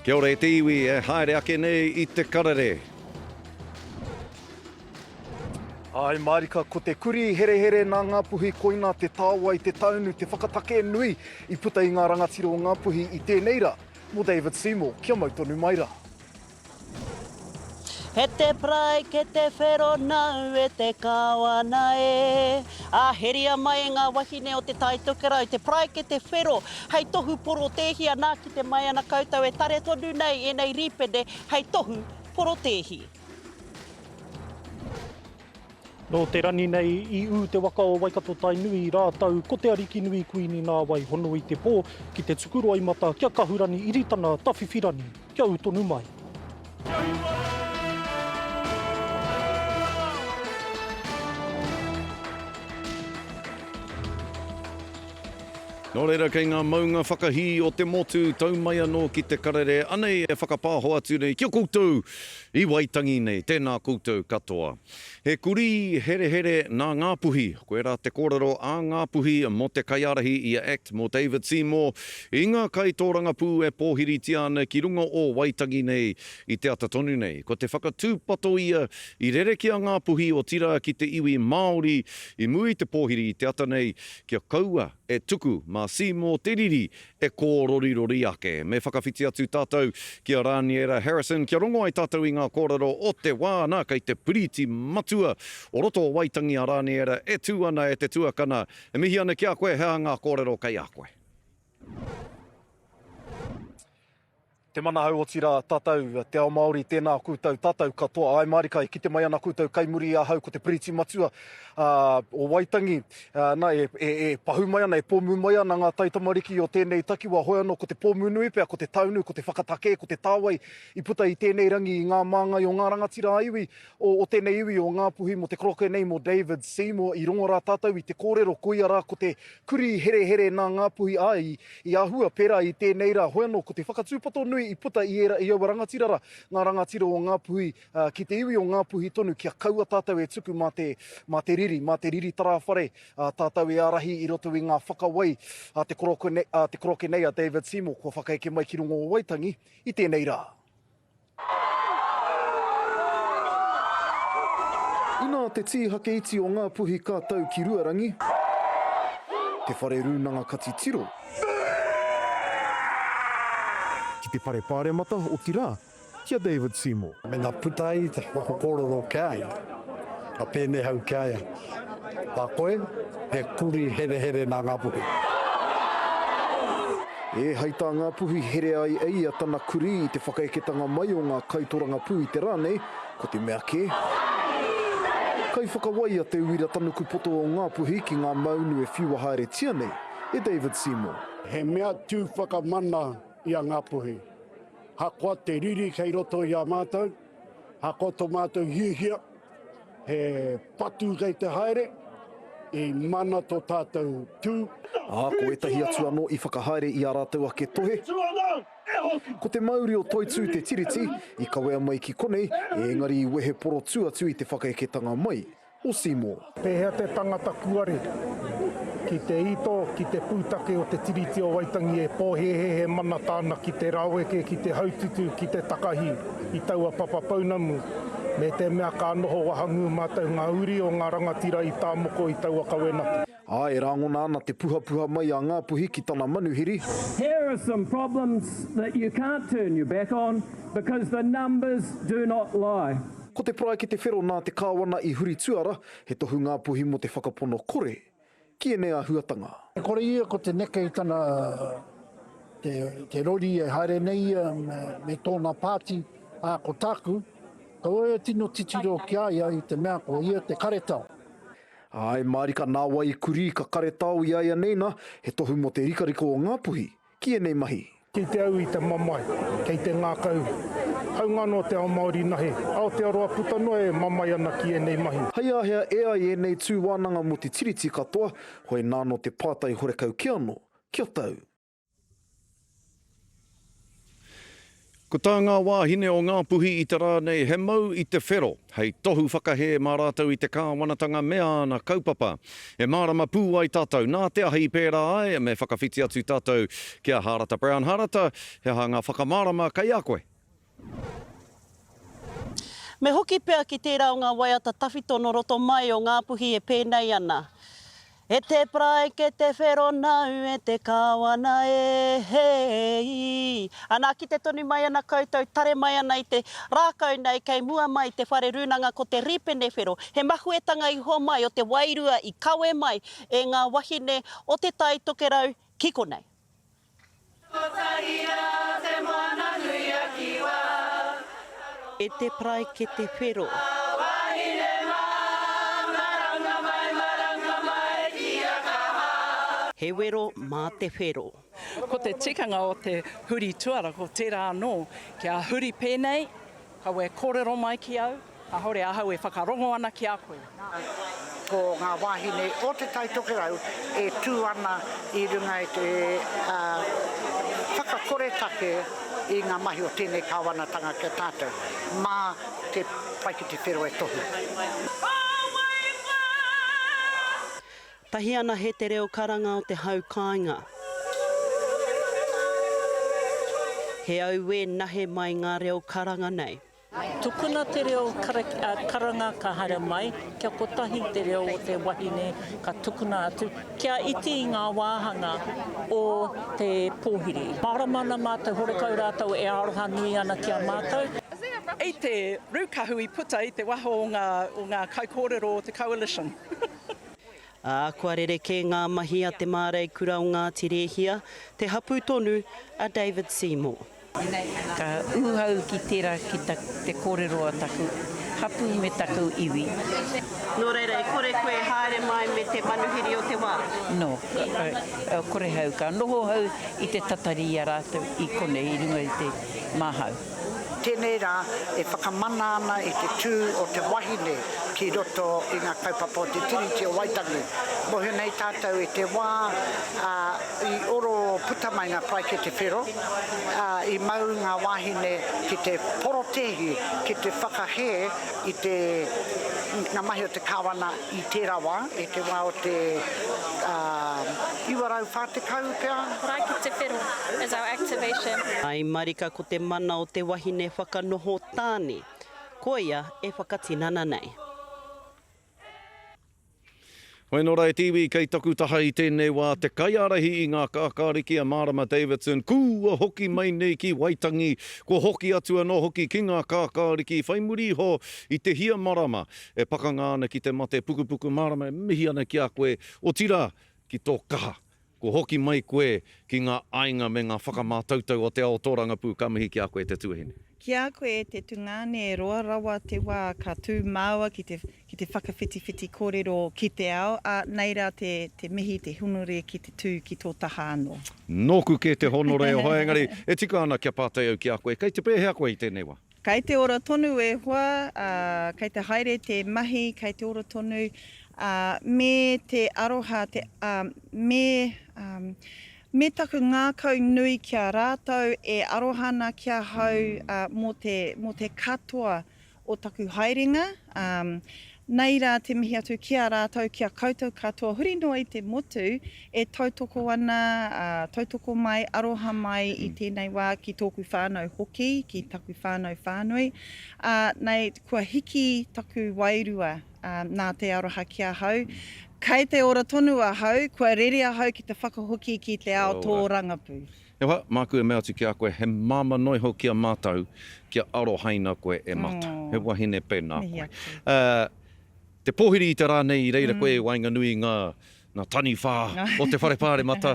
Kia ora e te iwi e haere ake nei i te karere. Āe mārika, ko te kurī herehere nā Ngāpuhi koinā te tāwai, te taunu, te whakatakē nui i puta i ngā rangatira o Ngāpuhi i tēnei rā mō David Seymour, kia mau tonu mai rā. He te paraike te whero nau e te Kawana e. A heria mai e nga wahine o te Tai Tokerau te paraike te whero hei tohu porotēhi ana kite mai ana koutou e tare tonu nei enei ripene hei tohu porotēhi. Nō te rani nei i ū te waka o Waikato-Tainui rātou ko Te Arikinui Kuini Nāwai hono i te pō ki te tuku roimata kia Kahurangi Iritana Tawhiwhirangi kia ū tonu mai. Nō reira kei ngā maunga whakahī o te motu tau mai anō ki te karere anei e whakapāho atu nei ki a koutou i Waitangi nei. Tēnā koutou katoa. He kurī herehere nā Ngāpuhi, koirā te kōrero a Ngāpuhi mō te kaiārahi i a act mō David Seymour i ngā kaitōrangapū e pōhiritia ana ki runga o Waitangi nei i te ata tonu nei. Ko te whakatūpato ia i rere ki a Ngāpuhi otirā ki te iwi Māori i mua i te pōhiri i te ata nei kia kaua e tuku mā Seymour te riri e kōrorirori ake. Me whakawhiti atu tātou ki a Rāniera Harrison kia rongo ai tātou i ngā kōrero o te wā, nā, kei te piriti matua o roto o Waitangi a Rāniera e tū ana e te tuakana. E mihi ana ki a koe, he aha ngā kōrero kei a koe? Te Manahau otirā, tātou, te ao Māori, tēnā koutou, tātou katoa, āe mārika e kite mai ana koutou kai muri i ahau ko te piriti matua o Waitangi, na, e, e, e pahū mai ana, e pōmu mai ana ngā taitamariki o tēnei takiwā, hoi anō ko te pōmu nui pea, ko te taunu, ko te whakatakē, ko te tāwai i puta i tēnei rangi i ngā māngai o ngā rangatira ā-iwi o, o tēnei iwi o Ngāpuhi mō te koroke nei mō David Seymour, i rongo rā tātou i te kōrero koia rā ko te kurī herehere nā Ngāpuhi, āe, i, I āhua pērā i tēnei rā, hoi anō ko te whakatūpato nui i puta i ērā, i aua rangatira rā, ngā rangatira o Ngāpuhi, ā, ki te iwi o Ngāpuhi tonu kia kaua tātou e tuku mā te, mā te riri, mā te riri tarāwhare, ā, tātou e ārahi i roto i ngā whakawai a te koroke nei, a te koroke nei a David Seymour kua whakaeke mai ki runga o Waitangi i tēnei rā. Inā te tīhake iti o Ngāpuhi ka tau ki Ruarangi, te whare rūnanga ka titiro. Ki te whare pāremata, otirā, ki a David Seymour. Mena puta ai te whakakōrero ki a ia, ka pēnei hau ki a ia, Ka koe, he kuri herehere nā Ngāpuhi. E, hei tā Ngāpuhi here ai e ia tana kurī i te whakaeketanga mai o ngā kaitorangapū i te rā nei, ko te mea kē. Kaiwhakawai a Te Uira Tanukupoto o Ngāpuhi ki ngā maunu e whiua haeretia nei e David Seymour. He mea tū whakamana i a Ngāpuhi. Hakoa te riri kei roto i a mātou, hakoa to mātou hiahia, He patu kei te haere, i mana to tātou tū. Ā, ko ētahi atu anō i whakahaere i ā rātou ake tohe. Ko te mauri o Toitū te Tiriti i kawea mai ki konei, ēngari i wehe porotū atu i te whakaeketanga mai o Seymour. Pēhea te tangata kuare ki te ito, ki te pūtake o te Tiriti o Waitangi e pōhēhē he mana tāna ki te raweke, ki te haututu, ki te takahi i taua papa pounamu, me te mea ka noho wahangū mātou ngā uri o ngā rangatira i tā moko i taua kawenata. Ā, e rāngona ana te puhapuha mai a Ngāpuhi ki tana manuhiri. Here are some problems that you can't turn your back on because the numbers do not lie. Ko te paraikete whero nā te Kāwana i huri tuara, he tohu Ngāpuhi mō te whakapono kore ki ēnei āhuatanga. E kore ia ko te neke i tana te, te rori e haere nei ia me, me tōna pāti, ā, ko tāku, kaua e tino titiro ki a ia i te mea ko ia te karetao. Āe mārika nā wai i kurī ka karetao i a ia nei nā, he tohu mō te rikarika o Ngāpuhi ki ēnei mahi. Kei te au i te mamae, kei te ngākau haunga anō te ao Māori nahe, Aotearoa puta noa e mamae ana ki ēnei mahi. Hei āhea e ai ēnei tū wānanga mō te Tiriti katoa, hoi nā nō te pātai horekau kē anō, kia tau. Ko tā ngā wāhine o Ngāpuhi i te rā nei he mau i te whero hei tohu whakahē mā rātou i te kāwanatanga me āna kaupapa. E mārama pū ai tātou nā te aha i pērā ai, me whakawhiti atu tātou ki a Hārata Brown. Hārata, he aha ngā whakamārama kei a koe? Me hoki pea ki tērā o ngā waiata tawhito nō roto mai o Ngāpuhi e pēnei ana, E te paraike te whero nāu e te kāwana e hei. Anā kite tonu mai ana koutou tare mai ana i te rākau nei kei mua mai te whare rūnanga ko te rīpene whero, he mahuetanga i homai o te wairua i kawe mai e ngā wahine o Te Tai Tokerau ki konei. Kotahi rā te moana nui a Kiwa. E te paraikete whero. Wahine mā, maranga mai, maranga mai kia kaha. He wero mā te whero. Ko te tikanga o te huri tuara, ko tērā anō, kia huri pēnei, Kaua e kōrero mai ki au, kāore ahau e whakarongo ana ki a koe. Ko ngā wāhine o Te Tai Tokerau e tū ana i runga i te whakakoretake i ngā mahi o tēnei kāwanatanga ki a tātou, mā te Paekete Whero e tohu. Tahi ana he te reo karanga o te hau kāinga. He auē nahe mai ngā reo karanga nei. Tukuna te reo karanga ka haere mai, kia kotahi te reo o te wahine ka tukuna atu, kia iti i ngā wāhanga o te pōhiri. Mārama ana mātou, horekau rātou e aroha nui ana ki a mātou. I te rūkahu i puta i te waho o ngā kaikōrero o te Coalition. Ā, kua rerekē ngā mahi a te māreikura o Ngāti Rēhia, te hapū tonu a David Seymour. Ka ū au ki tērā ki te kōrero a taku hapū me taku iwi. Nō reira, e kore koe e haere mai me te manuhiri o te wā? No, kore hau. Ka noho hau i te tatari i a rātou i konei i runga i te māhau. Tēnei rā e whakamana ana i te tū o te wahine ki roto i ngā kaupapa o te Tiriti o Waitangi. Mōhio nei tātou i te wā i oro puta mai ngā paraikete whero, i mau ngā wāhine ki te porotēhi, ki te whakahē i te ngā mahi o te kāwana i tērā wā, i te wā o te 940 pea. Paraikete Whero is our activation. I marika ko te mana o te wahine whakanoho tāne, koia e whakatinana nei. Hoi nō rā e te iwi, kei taku taha i tēnei wā te kaiārahi i ngā kākāriki a Mārama Davidson, kua hoki mai nei ki Waitangi, kua hoki atu anō hoki ki ngā kākāriki whai muri iho i te hia marama e pakanga ana ki te mate pukupuku Mārama e mihi ana ki a koe, otirā, ki tō kaha. Kua hoki mai koe ki ngā aiga me ngā whakamātautau o te ao tōrangapū, ka mihi ki a koe te tuahine. Ki a koe e te tungāne e roa rawa te wā ka tū māua ki te ki te whakawhitiwhiti kōrero ki te ao, ā, nei rā te te mihi, te honore ki te tū ki tō taha anō. Nōku kē te honore e hoa, engari e tika ana kia pātai au ki a koe, kei te pēhea koe i tēnei wā? Kei te ora tonu e hoa, ā, kei te haere te mahi, kei te ora tonu, ā, me te aroha, te, ā, me, ā, me taku ngākau nui ki a rātou e aroha ana ki ahau, ā, mō te, mō te katoa o taku haerenga, ā, nei rā te mihi atu ki a rātou, ki a koutou katoa, huri noa i te motu e tautoko ana, ā, tautoko mai, aroha mai i tēnei wā ki tōku whānau hoki, ki taku whānau whānui. Ā, nei, kua hiki taku wairua, ā, nā te aroha ki ahau. Kei te ora tonu ahau, kua rere ahau ki te whakahoki ki te ao tōrangapū. He aha, māku e mea atu ki a koe, he māmā noa iho ki a mātou kia arohaina koe e mātou. He wahine pēnā koe. Te pōhiri i te rā nei i reira koe i waenganui i ngā, ngā taniwha o te whare pāremata.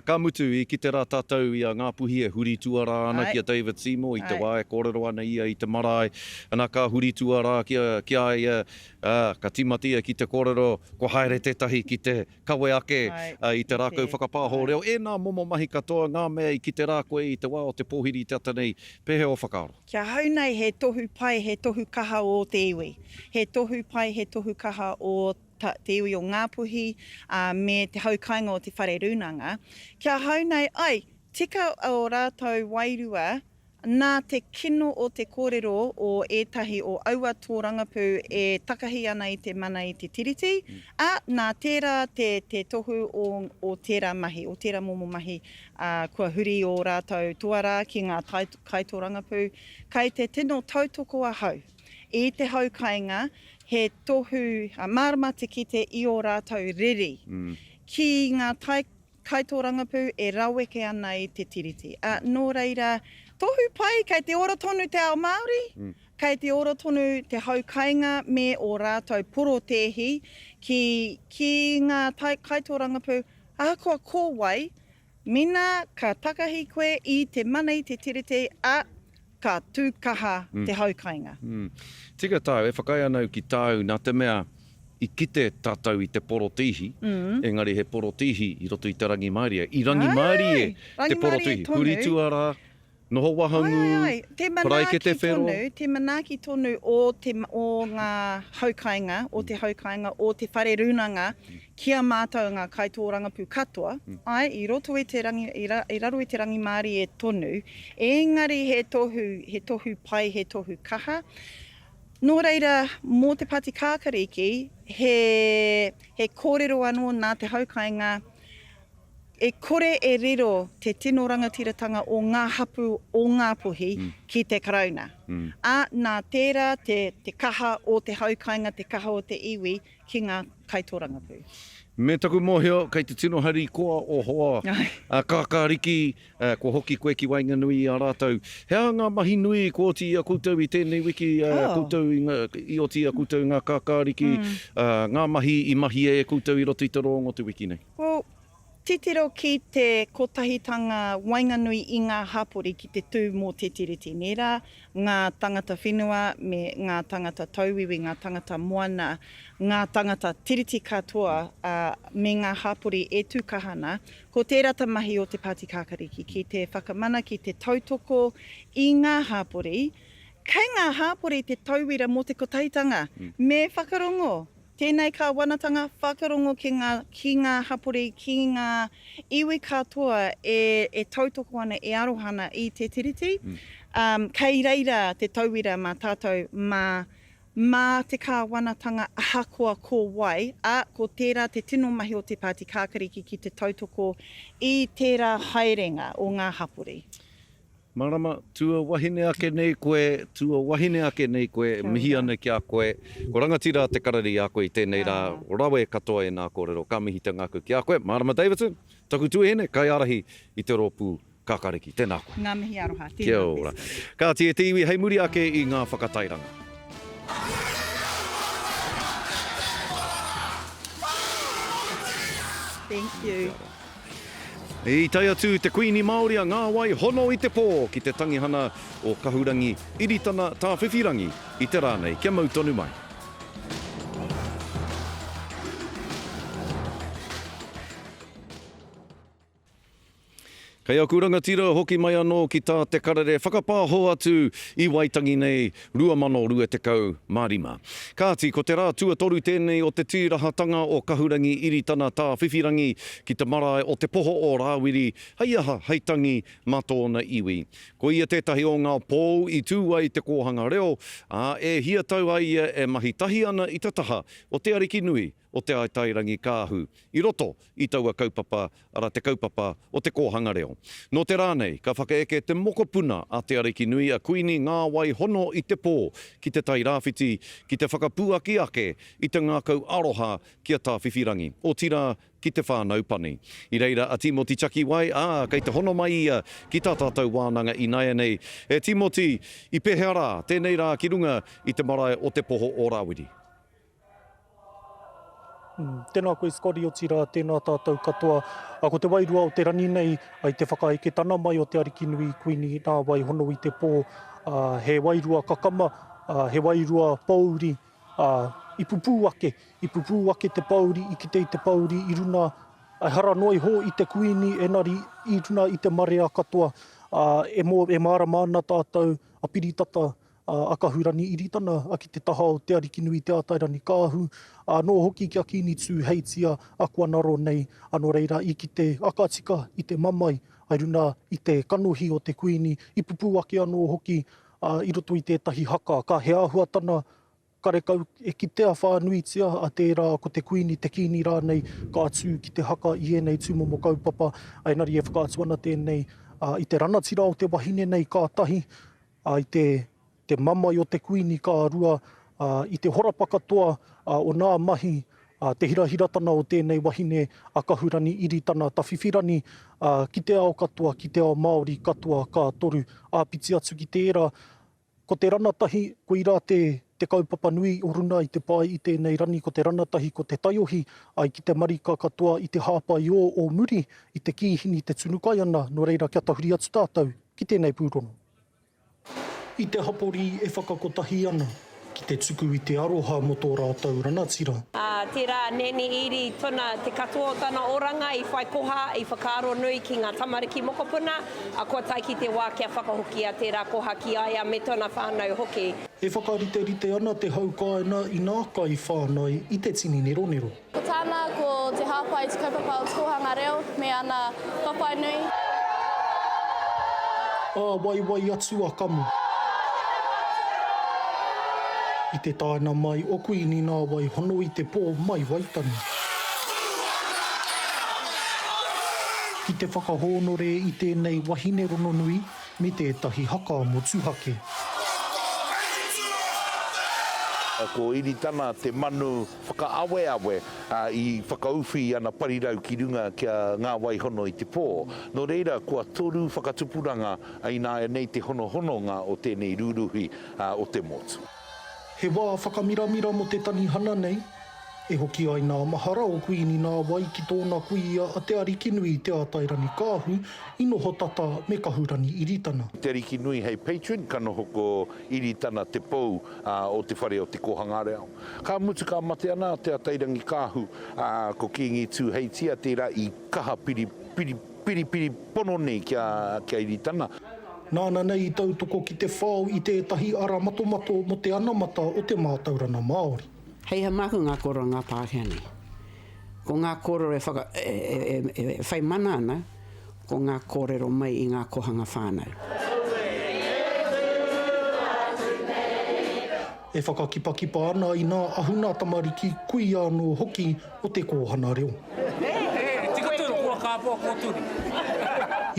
Ka mutu, i kite rā tātou i a Ngāpuhi e huri tuarā ana ki a David Seymour i te wā e kōrero ana ia i te marae. Ana ka huri tuarā ki a, ki a ia, ā, ka tīmata ia ki te kōrero, kua haere tētahi ki te kawe ake i te rākau whakapāho reo, ēnā momo mahi katoa, ngā mea i kite rā koe i te wā o te pōhiri i te ata nei, pēhea ō whakaaro? Ki ahau nei he tohu pai, he tohu kaha ō te iwi. He tohu pai, he tohu kaha ō te iwi o Ngāpuhi, ā, me te hau kāinga o te whare rūnanga. Ki ahau nei, ai, tika ō rātou wairua. Nā te kino o te kōrero o ētahi o aua tōrangapū e takahi ana i te mana i te Tiriti, ā, nā tērā te, te tohu o, o tērā mahi, o tērā momo mahi, ā, kua huri ō rātou tuarā ki ngā tai, kaitōrangapū. Kai te tino tautoko ahau i te hau kainga, he tohu mārama te kite i ō rātou riri ki ngā tai, Kaitōrangapū e raweke ana i te Tiriti. Ā, nō reira, tohu pai, kei te ora tonu te ao Māori, kei te ora tonu te hau kainga me ō rātou porotēhi ki, ki ngā kaitōrangapū, ahakoa ko wai, mena ka takahi koe i te mana i te Tiriti, ā, ka tū kaha te hau kainga. Tika tāu, e whakaae ana au ki tāu, nā te mea i kite tātou i te porotēhi, engari he porotēhi i roto i te rangimārie. I rangimārie te porotēhi, huri tuarā, noho wahangū, paraikete whero. Te manaaki tonu o te, o ngā hau kainga, o te hau kainga, o te whare rūnanga ki a mātou ngā kaitōrangapū katoa, āe, i roto i te rangi, i ra, i raro i te rangimārie tonu, engari he tohu, he tohu pai, he tohu kaha. Nō reira, mō te Pāti Kākariki, he, he kōrero anō nā te haukainga, e kore e riro te tino rangatiratanga o ngā hapū o Ngāpuhi ki te Karauna. Ā, nā tērā te, te kaha o te haukainga, te kaha o te iwi ki ngā kaitōrangapū. Me taku mōhio, kei te tino harikoa o hoa a Kākāriki, kua hoki koe ki waenganui i a rātou. He aha ngā mahi nui kua oti i a koutou i tēnei wiki, koutou i ngā, i oti i a koutou ngā Kākāriki, ngā mahi i mahia e koutou i roto i te roanga o te wiki nei? Well, titiro ki te kotahitanga waenganui i ngā hapori ki te tū mō Te Tiriti, nē rā? ngā tangata whenua me ngā tangata tauiwi, ngā tangata moana, ngā tangata tiriti katoa, ā, me ngā hapori e tū kaha ana. Ko tērā te mahi o te Pāti Kākariki, ki te whakamana, ki te tautoko i ngā hapori. Kei ngā hapori te tauira mō te kotahitanga. Me whakarongo! Tēnei kāwanatanga whakarongo ki ngā, ki ngā hapori, ki ngā iwi katoa e, e tautoko ana, e aroha ana i Te Tiriti. Um, kei reira te tauira mā tātou, mā, mā te kāwanatanga ahakoa ko wai, ā, ko tērā te tino mahi o Te Pāti Kākariki ki te tautoko i tērā haerenga o ngā hapori. Marama, tuawahine ake nei koe, tuawahine ake nei koe, mihi ana ki a koe. Ko rangatira te karere i a koe i tēnei rā, rawe katoa ēnā kōrero, ka mihi te ngākau ki a koe. Marama Davidson, taku tuahine, kaiārahi i te rōpū Kākāriki, tēnā koe. Ngā mihi aroha, tēnā Kia ora. Kāti e te iwi hei muri ake i ngā whakatairanga. Thank you. I tae atu te Kuini Māori a Ngāwai Hono i te pō ki te tangihana o Kahurangi Iritana Tāwhiwhirangi i te rā nei. Kia mau tonu mai. Kei aku rangatira hoki mai anō ki tā te karere whakapāho atu i Waitangi nei 2025. Kāti, ko te rā tuatoru tēnei o te tīrahatanga o Kahurangi Iritana Tāwhiwhirangi ki te marae o Te Poho o Rāwiri hei aha, hei tangi mā tōna iwi. Ko ia tētahi o ngā pou i tū ai te kōhanga reo, ā, e hia tau ai ia e mahi tahi ana i te taha o Te Arikinui o Te Ātairangikaahu i roto i taua kaupapa, arā te kaupapa o te kōhanga reo. Nō te rā nei, ka whakaeke te mokopuna a Te Arikinui a Kuini Ngāwai Hono i te pō ki Te Tai Rāwhiti ki te whakapuaki ake i te ngākau aroha ki a Tāwhiwhirangi, otirā ki te whānau pani. I reira a Tīmoti Takiwai, ā, kei te hono mai ia ki tā tātou wānanga ināianei. E Tīmoti, i pēhea rā tēnei rā ki runga i te marae o Te Poho o Rāwiri? Tēnā koe Scotty, otirā tēnā tātou katoa. Ko te wairua o te rangi nei, i te whakaeketana mai o Te Arikinui Kuini nā wai hono i te pō, he wairua kakama, he wairua pōuri, i pupū ake, i pupū ake te pōuri, i kite i te pōuri i runa, ehara noa iho i te Kuini, engari i runa i te marea katoa. E mārama ana tātou a Piritata a Kahurangi Iritana ki te taha o Te Arikinui Te Atairanikaahu, anō hoki ki a Kīngi Tūheitia kua ngaro nei, nō reira i kite a ka tika i te mamae. Hai runa i te kanohi o te Kuini, i pupū ake anō hoki i roto i tētahi haka. Ka he āhuatana karekau e kitea whānuitia a tērā ko te Kuini, te Kīngi rānei ka tū ki te haka i ēnei tūmomo kaupapa. Engari e whakaatu ana tēnei i te ranatira o te wahine nei ka tahi, i te te mamae o te Kuini ka rua, i te horapa katoa o nā mahi, te hirahiratana o tēnei wahine a Kahurani Iritana Tawhiwhirani ki te ao katoa, ki te ao Māori katoa ka toru. Āpiti atu ki tērā, ko te ranatahi, koirā te te kaupapa nui o runa i te pae i tēnei rani, ko te ranatahi, ko te taiohi, ai ki te marika katoa i te hāpai ō o muri i te kīhini te tunu kai ana, nō reira kia tahuri atu tātou ki tēnei pūrongo. I te hapori e whakakotahi ana ki te tuku i te aroha mō tō rātou ranatira. Ā, tērā a Nanny Eadie tona, te katoa o tana oranga i whai koha, i whakaaro nui ki ngā tamariki mokopuna, ā, kua tae ki te wā kia whakahokia tērā koha ki a ia me tona whānau hoki. E whakariterite ana te hau kāinga inā kai whānai i te tini neronero. Ko tāna ko te hāpai i te kaupapa o Te Kōhanga Reo me ana whawhai nui. Ā, waiwai atu a Kamo. I te taena mai o Kuini Nāwai hono i te pō mai Waitangi. Ki te whakahōnore i tēnei wahine rononui me tētahi haka motuhake. Ko Iritana te manu whakaaweawe i whakauwhi i ana parirau ki runga ki a Ngā Wai Hono i te Pō. Nō reira, kua toru whakatupuranga ināianei te honohononga o tēnei rūruhi o te motu. He wā whakamiramira mō te tanihana nei, e hoki ai nā mahara o Kuini Nāwai ki tōna kuia a Te Arikinui Te Ātairangi-kāhu i noho tata me Kahurangi Iritana. Te Arikinui hei patron, ka noho ko Iritana te pou o te whare o Te Kōhanga Reo. Ka mutu ka mate ana a Te Atairangikaahu, ā, ko Kīngi Tūheitia tērā i kaha piri, piri, piripiri pono nei ki a, ki a Iritana. Nāna nei i tautoko ki te whao i tētahi ara matomato mō te anamata o te mātauranga Māori. Hei aha māku ngā kōrero a ngā Pākehā nei. Ko ngā kōrero e whaka, e, e, e, e whai mana ana, ko ngā kōrero mai i ngā kohanga whānau. E whakakipakipa ana i nā ahuna tamariki kuia anō hoki o te kōhana reo.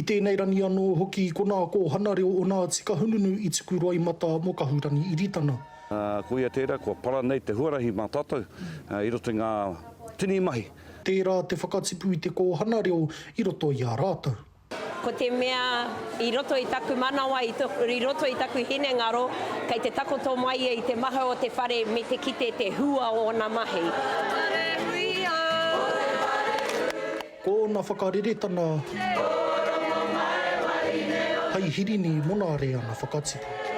I tēnei rangi anō hoki ko nā kōhana reo o Ngāti Kahungunu i tuku roimata mō Kahurangi Iritana. Ko ia tērā kua para nei te huarahi mā tātou i roto i ngā tini mahi. Tērā te whakatipu i te kōhana reo i roto i a rātou. Ko te mea i roto i taku manawa, i roto i taku hinengaro, kei te takoto mai ia i te mahau o te whare me te kite te hua o ona mahi. Ko ona whakareretana hei hirini mona reanga whakatipu.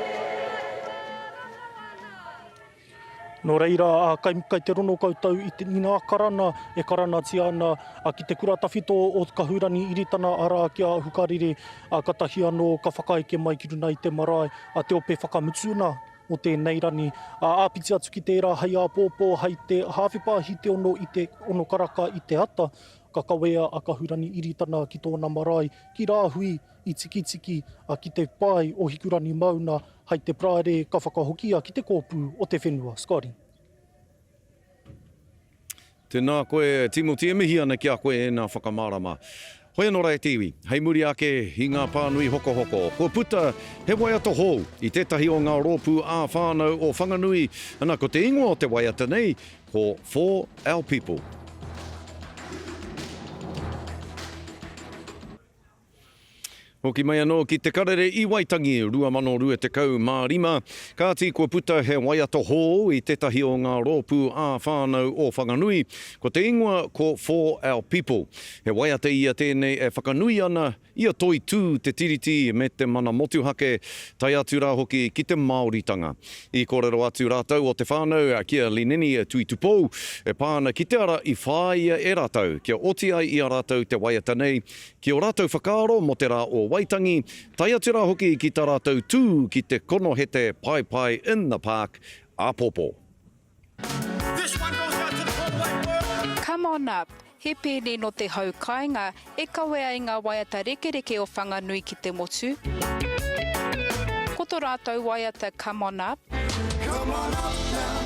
Nō reira, kai, kai te rono koutou i, te, i ngā karana e karanatia ana ki te kura tawhito o Kahurangi Iritana, arā ki a Hukarere, katahi anō ka whakaeke mai ki runa i te marae, a te ope whakamutuna o tēnei rangi. Āpiti atu ki tērā hei āpōpō, hei te hāwhe pāhi te ono i te ono karaka i te ata, ka kawea a Kahurangi Iritana ki tōna marae, ki Rāhui, i Tikitiki, ki te pae o Hikurangi Mauna, Hai te Paraire ka whakahokia ki te kōpū o te whenua. Scotty. Tēnā koe Timoti e mihi ana ki a koe ēnā whakamārama. Hoi anō rā e te iwi, hei muri ake i ngā pānui hokohoko, kua puta he waiata hou i tētahi o ngā rōpū ā-whānau o Whanganui, ana ko te ingoa o te waiata nei ko For Our People. Hoki mai anō ki Te Karere i Waitangi 2025. Kāti kua puta he waiata hou i tētahi o ngā rōpū ā-whānau o Whanganui, ko te ingoa ko For Our People. He waiata ia tēnei e whakanui ana i a Toitū te Tiriti me te mana motuhake, tae atu rā hoki ki te Māoritanga. I kōrero atu rātou o te whānau ki a Lineni Tuitupou e pā ana ki te ara i whāia e rātou kia oti ai i a rātou te waiata nei Ki ō rātou whakaaro mō te rā o Waitangi, tae atu rā hoki ki tā rātou tū ki te konohete Paepae in the Park āpōpō. Come on up. He pēne nō te hau kāinga e kawe ai ngā waiata rekereke o Whanganui ki te motu. Ko tō rātou waiata Come On Up. Come on up now.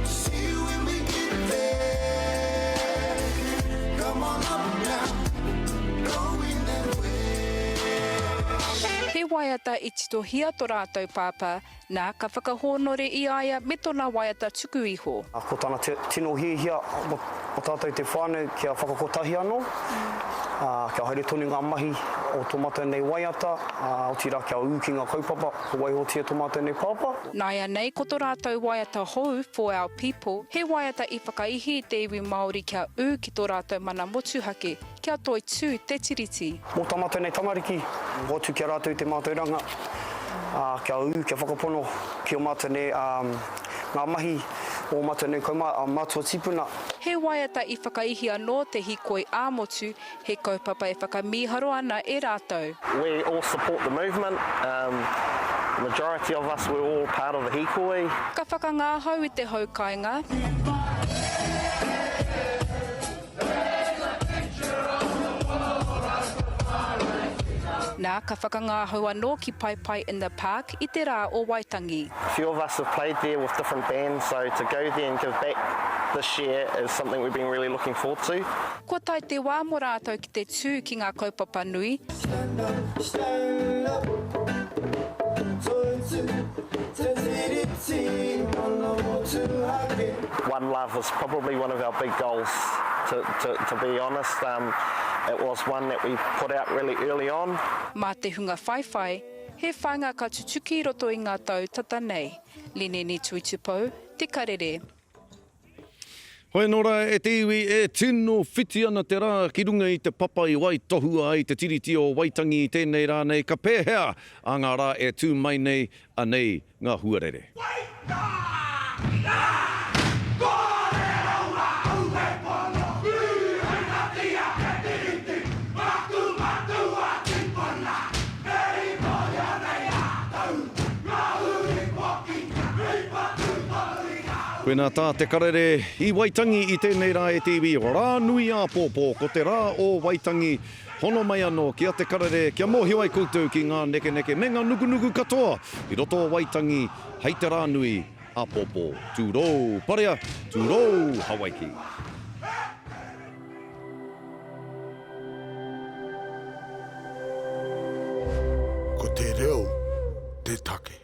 See you when we get there. Come on up now. Going that way. He waiata i titohia tō rātou pāpā Nā, ka whakahōnore i a ia me tōna waiata tuku iho. Ko tana tino hiahia mō tātou te whānau kia whakakotahi anō, ā, kia haere tonu ngā mahi o tō mātou nei waiata, ā, otirā kia ū ki ngā kaupapa kua waihotia tō mātou nei pāpā. Nāianei ko tō rātou waiata hou, For Our People, he waiata i whakaihi i te iwi Māori kia ū ki tō rātou mana motuhake, Kia toitū te Tiriti. Mō tā mātou nei tamariki, hoatu ki a rātou te mātauranga, ā, kia ū, kia whakapono ki ō mātou nei, ā, ngā mahi o ō mātou nei kaumā, ā, mātua tīpuna. He waiata i whakaihi anō te hīkoi ā-motu, he kaupapa e whakamīharo ana e rātou. We all support the movement, um, the majority of us we're all part of the hīkoi. Ka whakangāhau i te hau kāinga. Nā, ka whakangāhau anō ki Paepae in the Park i te rā o Waitangi. A few of us have played there with different bands so to go there and give back this year is something we've been really looking forward to. Kua tae te wā mō rātou ki te tū ki ngā kaupapa nui. Stand up, stand up, toitū te tiriti mana motuhake. One love is probably one of our big goals to, to, to be honest. Um, it was one that we put out really early on. Mā te hunga whaiwhai, he whāinga ka tutuki i roto i ngā tau tata nei. Lineni Tuitupou, Te Karere. Hoi anō rā e te iwi, e tino whiti ana te rā ki runga i te papa i waitohua ai te Tiriti o Waitangi i tēnei rā nei, ka pēhea a ngā rā e tū mai nei, anei ngā huarere. Koinā tā te karere i Waitangi i tēnei rā e te iwi, rā nui āpōpō, ko te rā o Waitangi, hono mai anō ki a Te Karere kia mōhio ai koutou ki ngā nekeneke me ngā nukunuku katoa i roto o Waitangi hei te rā nui āpōpō. Tūrou Parea, tūrou Hawaiki. Ko te reo te take.